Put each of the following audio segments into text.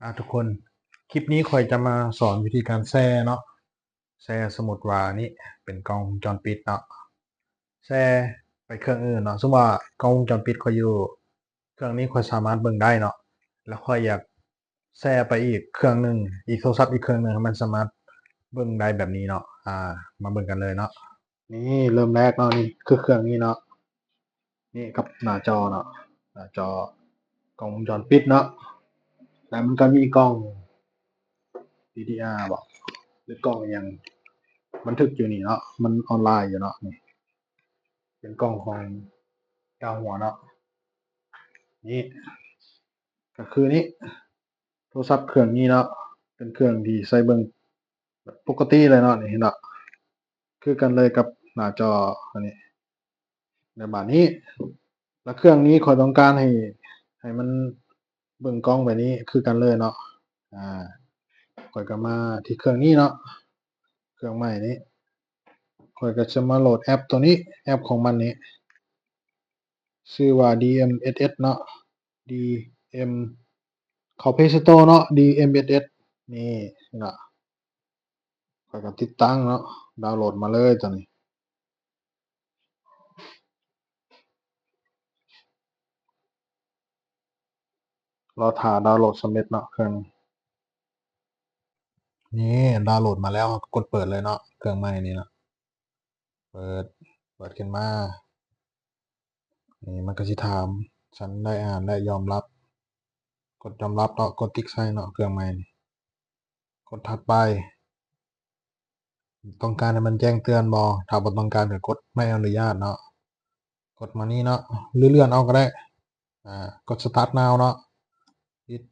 ອ່າ ທຸກຄົນ ຄລິບນີ້ຂ້ອຍຈະມາສອນວິທີການແຊເນາະ ແຊ ສົມມຸດວ່ານີ້ເປັນກ້ອງວົງຈອນປິດເນາະ ແຊໄປເຄື່ອງອື່ນເນາະ ສົມມຸດວ່າກ້ອງວົງຈອນປິດຂ້ອຍຢູ່ເຄື່ອງນີ້ ຂ້ອຍສາມາດເບິ່ງໄດ້ເນາະ ແລ້ວຂ້ອຍຢາກແຊໄປອີກເຄື່ອງໜຶ່ງ ອີກໂທລະສັບອີກເຄື່ອງໜຶ່ງ ໃຫ້ມັນສາມາດເບິ່ງໄດ້ແບບນີ້ເນາະ ອ່າ ມາເບິ່ງກັນເລີຍເນາະ. ນີ້ເລີ່ມແລກເນາະ ນີ້ຄືເຄື່ອງນີ້ເນາະ ນີ້ກັບໜ້າຈໍເນາະ ໜ້າຈໍກ້ອງວົງຈອນປິດເນາະ ແລ້ວມັນກໍມີກ້ອງ ດີດີອາ ບໍ ຫຼືກ້ອງອີ່ຫຍັງ ບັນທຶກຢູ່ນີ້ເນາະ ມັນອອນລາຍຢູ່ເນາະ ນີ້ເປັນກ້ອງຂອງດາວຫົວເນາະ ນີ້ກໍຄືນີ້ ໂທລະສັບເຄື່ອງນີ້ເນາະ ເປັນເຄື່ອງທີ່ໃຊ້ເບິ່ງ ແບບປົກກະຕິເລີຍເນາະ ນີ້ເຫັນເນາະ ຄືກັນເລີຍກັບໜ້າຈໍອັນນີ້ ໃນບາດນີ້ ແລ້ວເຄື່ອງນີ້ຂ້ອຍຕ້ອງການໃຫ້ ໃຫ້ມັນເບິ່ງກ້ອງແບບນີ້ຄືກັນເລີຍເນາະ ອ່າ ຂ້ອຍກໍມາທີ່ເຄື່ອງນີ້ເນາະ ເຄື່ອງໃໝ່ນີ້ ຂ້ອຍກໍຈະມາໂຫຼດແອັບໂຕນີ້ ແອັບຂອງມັນນີ້ ຊື່ວ່າ ດີເອັມເອັສເອັສ ເນາະ ດີເອັມ ເຂົ້າ Play Store ເນາະ ດີເອັມເອັສເອັສ ນີ້ເນາະ ຂ້ອຍກໍຕິດຕັ້ງເນາະ ດາວໂຫຼດມາເລີຍໂຕນີ້ ລໍຖ້າດາວໂຫຼດສຳເລັດເນາະ ເຄື່ອງນີ້ ນີ້ດາວໂຫຼດມາແລ້ວ ເຮົາກໍກົດເປີດເລີຍເນາະ ເຄື່ອງໃໝ່ນີ້ເນາະ ເປີດ ເປີດຂຶ້ນມາ ນີ້ມັນກໍຊິຖາມ ສັນໄດ້ອ່ານ ແລະ ຍອມຮັບ ກົດຍອມຮັບເນາະ ກົດຕິກໃສ່ເນາະ ເຄື່ອງໃໝ່ນີ້ ກົດຖັດໄປ ຕ້ອງການໃຫ້ມັນແຈ້ງເຕືອນບໍ່ ຖ້າບໍ່ຕ້ອງການກໍກົດໄມ່ອະນຸຍາດເນາະ ກົດມານີ້ເນາະ ຫຼືເລື່ອນອອກກໍໄດ້ ອ່າ ກົດ Start Now ເນາະ ປິດ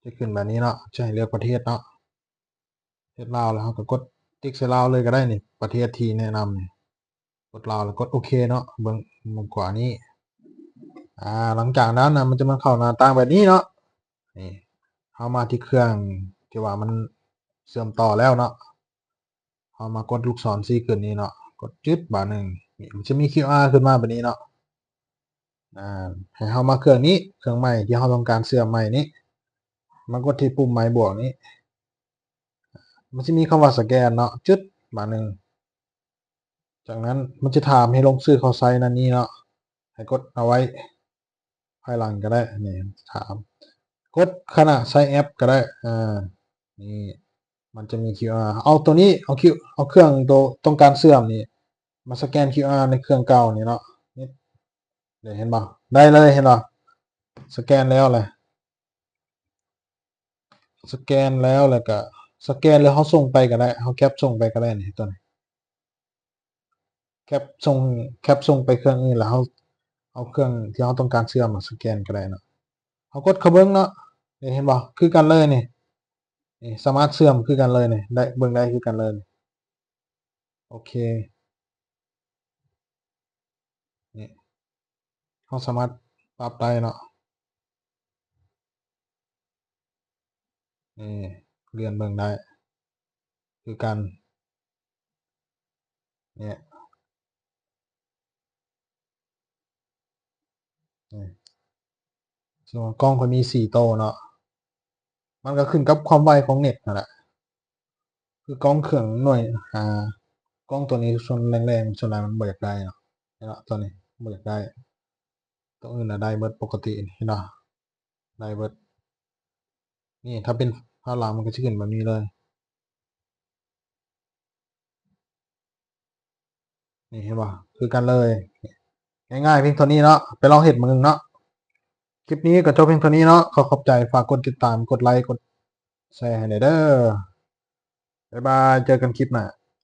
ຈະຂຶ້ນແບບນີ້ເນາະ ຈະໃຫ້ເລືອກປະເທດເນາະ ປະເທດລາວ ແລ້ວເຮົາກໍກົດຕິກໃສ່ລາວເລີຍກໍໄດ້ນີ້ ປະເທດທີ່ແນະນຳນີ້ ກົດລາວ ແລ້ວກົດໂອເຄເນາະ ເບິ່ງ ເບິ່ງຂວານີ້ ອ່າ ຫຼັງຈາກນັ້ນນະ ມັນຈະມາເຂົ້າໜ້າຕ່າງແບບນີ້ເນາະ ນີ້ ເຮົາມາທີ່ເຄື່ອງທີ່ວ່າມັນເຊື່ອມຕໍ່ແລ້ວເນາະ ເຮົາມາກົດລູກສອນຊີ້ຂຶ້ນນີ້ເນາະ ກົດຈຶດບາດໜຶ່ງ ນີ້ມັນຈະມີຄິວອາຂຶ້ນມາແບບນີ້ເນາະ ອ່າ ໃຫ້ເຮົາມາເຄື່ອງນີ້ ເຄື່ອງໃໝ່ທີ່ເຮົາຕ້ອງການເຊື່ອມໃໝ່ນີ້ ມາກົດທີ່ປຸ່ມໄມ້ບວກນີ້ ມັນຈະມີຄຳວ່າສະແກນເນາະ ຈຶດບາດໜຶ່ງ ຈາກນັ້ນມັນຈະຖາມໃຫ້ລົງຊື່ເຂົ້າໃສ່ນັ້ນນີ້ເນາະ ໃຫ້ກົດເອົາໄວ້ພາຍຫຼັງກໍໄດ້ ນີ້ຖາມ ກົດຂະນະໃຊ້ແອັບກໍໄດ້ ອ່າ ນີ້ມັນຈະມີຄິວອາ ເອົາໂຕນີ້ ເອົາຄິວ ເອົາເຄື່ອງໂຕຕ້ອງການເຊື່ອມນີ້ ມາສະແກນຄິວອາໃນເຄື່ອງເກົ່ານີ້ເນາະ ນີ້ ເຫັນບໍ່ ໄດ້ເລີຍ ເຫັນບໍ່ ສະແກນແລ້ວແຫຼະ ສະແກນແລ້ວ ແລ້ວກະສະແກນ ຫຼືເຮົາສົ່ງໄປກໍໄດ້ ເຮົາແຄັບສົ່ງໄປກໍໄດ້ນີ້ ໂຕນີ້ ແຄັບສົ່ງ ແຄັບສົ່ງໄປເຄື່ອງອື່ນ ແລ້ວເຮົາເອົາເຄື່ອງທີ່ເຮົາຕ້ອງການເຊື່ອມມາສະແກນກໍໄດ້ເນາະ ເຮົາກົດເຂົ້າເບິ່ງເນາະ ນີ້ເຫັນບໍ່ ຄືກັນເລີຍນີ້ ນີ້ສາມາດເຊື່ອມຄືກັນເລີຍນີ້ ໄດ້ ເບິ່ງໄດ້ຄືກັນເລີຍນີ້ ໂອເຄ ນີ້ ເຮົາສາມາດປັບໄດ້ເນາະ ນີ້ເລື່ອນເບິ່ງໄດ້ຄືກັນ ນີ້ ນີ້ ສ່ວນກ້ອງຂ້ອຍມີສີ່ໂຕເນາະ ມັນກໍຂຶ້ນກັບຄວາມໄວຂອງເນັດຫັ້ນແຫຼະ ຄືກ້ອງເຄື່ອງໜ່ວຍ ອ່າ ກ້ອງໂຕນີ້ສ່ວນແລງໆ ສ່ວນຫຼາຍມັນບໍ່ຢາກໄດ້ເນາະ ເຫັນເນາະ ໂຕນີ້ບໍ່ຢາກໄດ້ ໂຕອື່ນນະໄດ້ເບິດປົກກະຕິ ເຫັນເນາະ ໄດ້ເບິດ ນີ້ ຖ້າເປັນພາບຫຼັງມັນກໍຊິຂຶ້ນແບບນີ້ເລີຍ ນີ້ເຫັນບໍ່ ຄືກັນເລີຍ ງ່າຍໆ ພຽງເທົ່ານີ້ເນາະ ໄປລອງເຮັດເບິ່ງເນາະ ຄລິບນີ້ກໍຈົບພຽງເທົ່ານີ້ເນາະ ຂໍຂອບໃຈ ຝາກກົດຕິດຕາມ ກົດໄລ ກົດແຊໃຫ້ແດ່ເດີ ບາຍບາຍ ເຈີກັນຄລິບໜ້າ.